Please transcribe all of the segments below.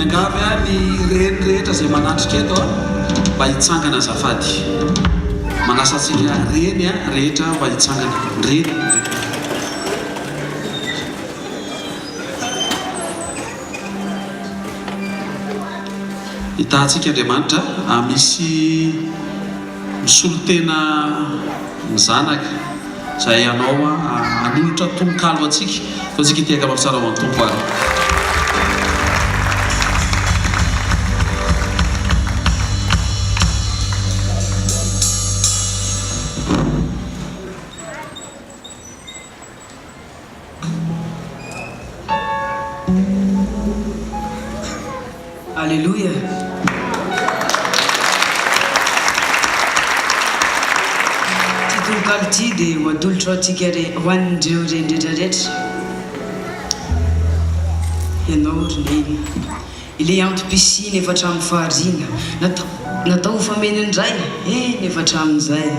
Miangavy ahy ny reny rehetra izay manatrika eto mba hitsangana azafady. Manasa antsika reny rehetra mba hitsangana. Reny. Hitahantsika Andriamanitra. Misy misolo tena ny zanaka izay hanao hanolotra tononkalo antsika. Atao antsika hitehaka mafy tsara ho an'ny Tompo ary. Aleloia! Ity tononkalo ity dia ho atolotro antsika re, ho an'ireo reny rehetra rehetra. Ianao ry Neny. Ilay antom-pisiana efa hatramin'ny fahariana, natao, natao ho famen'ny Ray, eny efa hatramin'izay.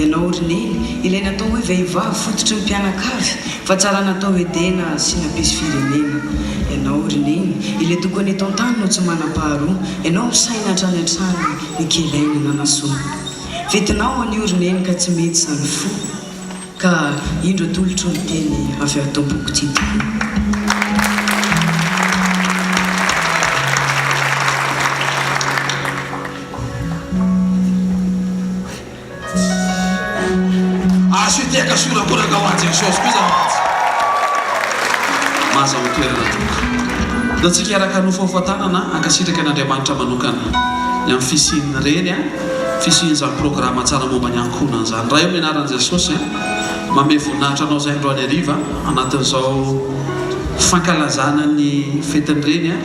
Ianao ry Neny, ilay natao hoe vehivavy fototry ny mpianakavy, fa tsara natao Edena sy nampisy firenena. Ianao ry Neny, ilay tokana eto an-tany no tsy manam-paharoa, ianao misaina hatrany hatrany ny kely aina nanasoa. Fetinao anio ry Neny ka tsy mety izany fo. Ka indro atolotro ny teny avy ato am-poko ty tokoa. Asio tehaka sy horakoraka ho an'i Jesosy koa izany mantsy. Mahazahoa toerana tompoko. Ndao tsika hiaraka hanofahofa tanana hankasitraka an'Andriamanitra manokana ny amin'ny fisian'ny reny a. Fisian'izany programa tsara momba ny ankohonana izany. Ray amin'ny anaran'i Jesosy a, manome voninahitra Anao izahay androany hariva anatin'izao fankalazana ny fetin'ny Reny a,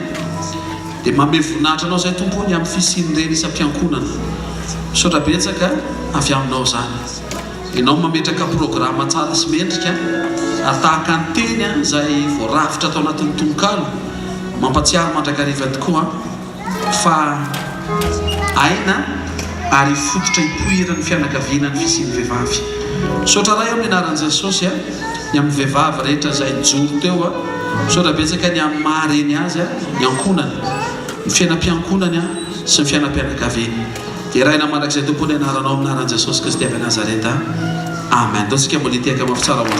dia manome voninahitra Anao izahay Tompo o ny amin'ny fisian'ny Reny isam-piankohonana. Misaotra betsaka avy Aminao izany. Ianao mametraka programa tsara sy mendrika ary tahaka ny teny izay voarafitra tao anatin'ny tononkalo, mampatsiaro mandrakariva tokoa. Fa aina ary fototra ipoiran'ny fianakaviana ny fisian'ny vehivavy. Misaotra Ray amin'ny anaran'i Jesosy a, ny amin'ny vehivavy rehetra izay nijoro teo a, misaotra betsaka ny amin'ny maha reny azy a, ny ankohonany, ny fiainam-piankohonany a, sy ny fiainam-pianakaviany. Deraina mandrakizay Tompo ny anaranao amin'ny anaran'i Jesosy Kristy avy Nazareta. Amen. Ndao tsika mbola hitehaka mafy tsara ho an'i.